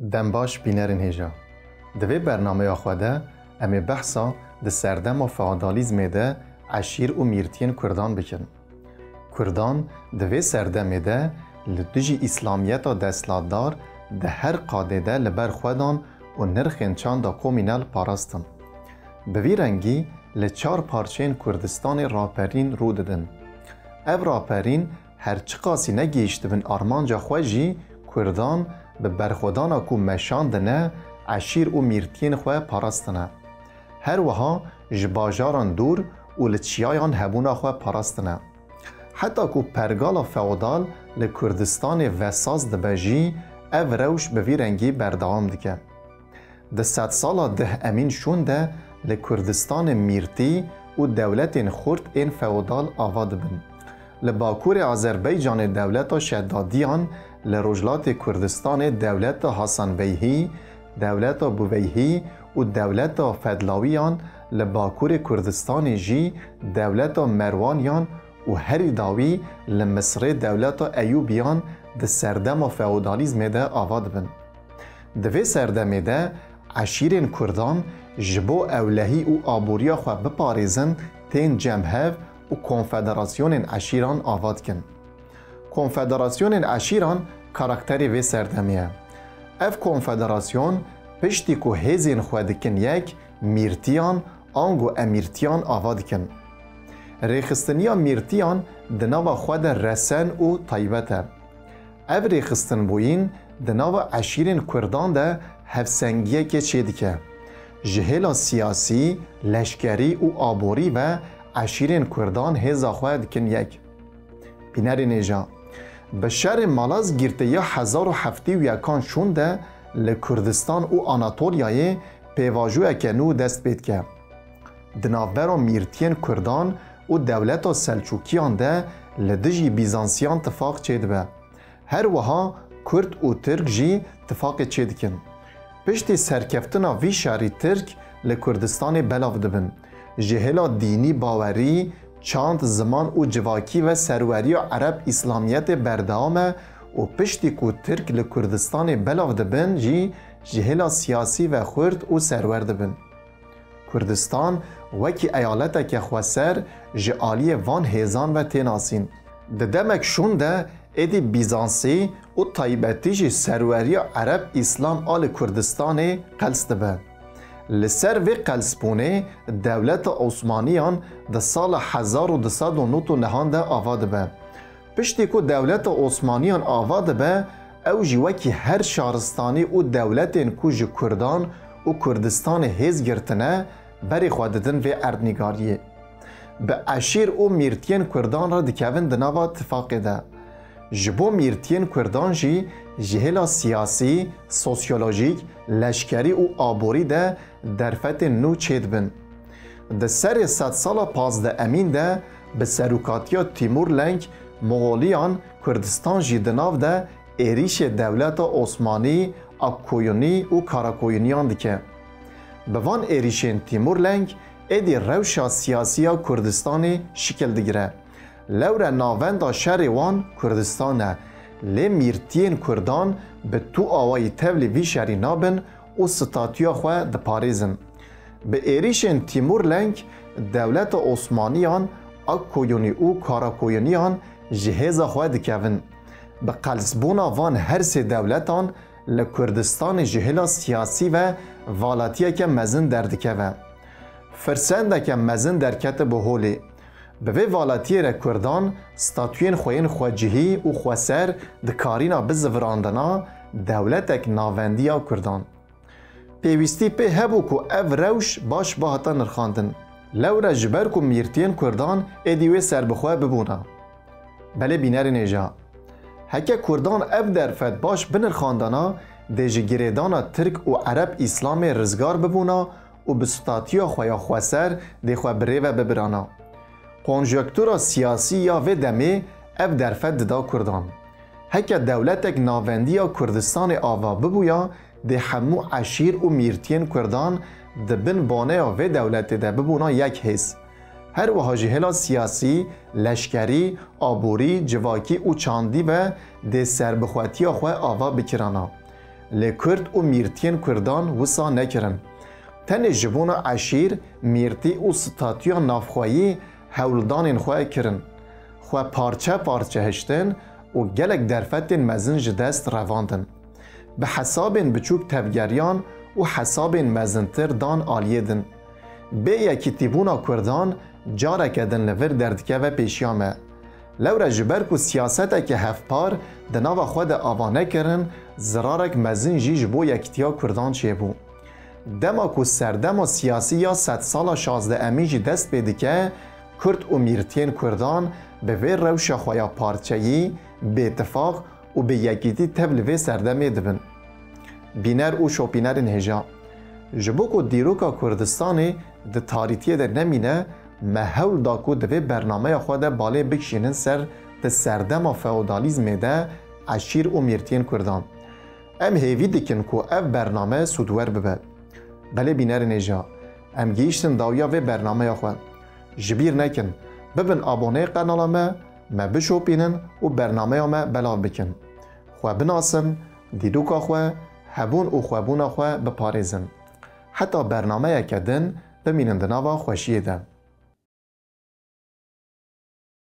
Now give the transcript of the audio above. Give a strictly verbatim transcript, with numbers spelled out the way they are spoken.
Dem baş bînerên hêja. Di vê bernameya xwe de em ê behsa di serdema feodalîzmê de eşîr û mîrtiyên Kurdan bikin. Kurdan di vê serdemê de li dijî îslamiyeta desthilatdar di her qadê de li ber xwe dan û nirxên çanda komînel parastin. Bi vî rengî li çar parçeyên Kurdistanê raperîn rû didin. Ev raperîn her çiqasî negihîştibin armanca xwe jî, Kurdan bi berxwedana ku meşandine, eşîr û mîrtiyên xwe parastine. Her wiha ji bajaran dûr û li çiyayan hebûna xwe parastine. Heta ku pergala feodal li Kurdistanê vesaz dibe jî, ev rewş bi vî rengî berdewam dike. Di sedsala deh emîn şûn de li Kurdistanê mîrtî û dewletên xurt ên feodal ava dibin. Li Bakurê Azerbaycanê dewleta Şedadiyan, li Rojhilatê Kurdistanê dewleta Hasan Beyhî, dewleta Buveyhî û dewleta Fedlawiyan, li Bakurê Kurdistanê jî dewleta Merwaniyan û herî dawî li Misirê dewleta Eyûbiyan di serdema feodalîzmê de ava dibin. Di vê serdemê de eşîrên Kurdan ji bo ewlehî û aboriya xwe biparêzin, tên cem hev û konfederasyonên eşîran ava dikin. Konfederasyonên eşîran karakterê vê serdemê ye. Ev konfederasyon piştî ku hêzên xwe dikin yek, mîrtiyan ango emîrtiyan ava dikin. Rêxistiniya mîrtiyan di nava xwe de resen û taybet e. Ev rêxistinbûyîn di nava eşîrên Kurdan de hevsengiyekê çêdike. Ji hêla siyasî, leşkerî û aborî ve eşîrên Kurdan hêza xwe dikin yek. Bînerên hêja. Bi şerê Malazgîrtê ya hezar û heftê û yekan şûn de li Kurdistan û Anatolyayê pêvajoyeke nû dest pê dike. Di navbera mîrtiyên Kurdan û dewleta Selçûkiyan de li dijî Bîzansiyan tifaq çêdibe. Her wiha Kurd û Tirk jî tifaqê çêdikin. Piştî serkeftina vî şerî Tirk li Kurdistanê belav dibin. Ji hêla dînî bawerî, çand, ziman û civakî ve serweriya Ereb Îslamiyetê berdewam e û piştî ku Tirk li Kurdistanê belav dibin jî ji hêla siyasî ve xurt û serwer dibin. Kurdistan wekî eyaleteke xweser ji aliyê van hêzan ve tê nasîn. Di demek şûn de êdî Bîzansî û taybetî jî serweriya Ereb Îslam a li Kurdistanê qels dibe. Li ser vê qelsbûnê dewleta Osmaniyan di sala hezar û du sed û nod û nehan de ava dibe. Piştî ku dewleta Osmaniyan ava dibe, ew jî wekî her şaristanî û dewletên ku ji Kurdan û Kurdistanê hêz girtine, berê xwe didin vê erdnîgariyê. Bi eşîr û mîrtiyên Kurdan re dikevin di nava tifaqê de. Ji bo mîrtiyên Kurdan jî ji hêla siyasî, sosyolojîk, leşkerî û aborî de derfetên nû çêdibin. Di serê sedsala pazdeh emîn de bi serokatiya Tîmûr Leng, Moxoliyan, Kurdistan jî di nav de êrîşê dewleta Osmanî, Akkoyunî û Karakoyuniyan dike. Bi van êrîşên Tîmûr Leng êdî rewşa siyasî ya Kurdistanê şikil digire. Lewre navenda şerê wan Kurdistan e, lê mîrtiyên Kurdan bi tu awayî tevlî vî şerî nabin û statûya xwe diparêzin. Bi êrîşên Tîmûr Leng, dewleta Osmaniyan, Akkoyunî û Karakoyuniyan ji hêza xwe dikevin. Bi qelsbûna van her sê dewletan li Kurdistanê ji hêla siyasî ve valatiyeke mezin derdikeve. Firsendeke mezin derketibe holê. Bi vê valatiyê re Kurdan statuyên xwe yên xwecihî û xweser dikarîna bizivirandina dewletek navendî ya Kurdan. Pêwîstî pê hebû ku ev rewş baş bihata nirxandin. Lewre ji ber ku mîrtiyên Kurdan êdî wê serbixwe bibûna. Belê bînerên hêja. Heke Kurdan ev derfet baş binirxandana, dê ji girêdana Tirk û Ereb Îslamê rizgar bibûna û bi statiya xwe ya xweser dê xwe bi rê ve bibirana. Konjonktura siyasî ya vê demê ev derfet dida Kurdan. Heke dewletek navendî ya Kurdistanê ava bibûya, dê hemû eşîr û mîrtiyên Kurdan di bin baneya vê dewletê de bibûna yek hêz. Her wiha ji hêla siyasî, leşkerî, aborî, civakî û çandî ve dê serbixwetiya xwe ava bikirana. Lê Kurd û mîrtiyên Kurdan wisa nekirin. Tenê ji bona eşîr, mîrtî û statûya navxweyî hewldanên xwe kirin. Xwe parçe parçe hiştin û gelek derfetên mezin ji dest revandin. Bi hesabên biçûk tevgeriyan û hesabên mezintir dan aliyê din. Bê yekîtîbûna Kurdan careke din li vir derdikeve pêşiya me. Lewre ji ber ku siyaseteke hevpar di nava xwe de ava nekirin, zirarek mezin jî ji bo yekîtiya Kurdan çêbû. Dema ku serdema siyasî ya sedsala şazdehemîn jî dest pê dike, Kurd û mîrtiyên Kurdan bi vê rewşa xwe ya parçeyî, bêtifaq û bi yekîtî tev li vê serdemê dibin. Bîner û şopînerên hêja. Ji bo ku dîroka Kurdistanê di tarîtiyê de nemîne, me hewl da ku di vê bernameya xwe de balê bikişînin ser di serdema feodalîzmê de eşîr û mîrtiyên Kurdan. Em hêvî dikin ku ev bername sûdwer bibe. Belê bînerên hêja, em gihîştin dawiya vê bernameya xwe. Ji bîr nekin, bibin aboneyê qenala me, me bişopînin û bernameya me belav bikin. Xwe binasin, dîroka xwe, hebûn û xwebûna xwe biparêzin. Heta bernameyeke din bimînin di nava xweşiyê de.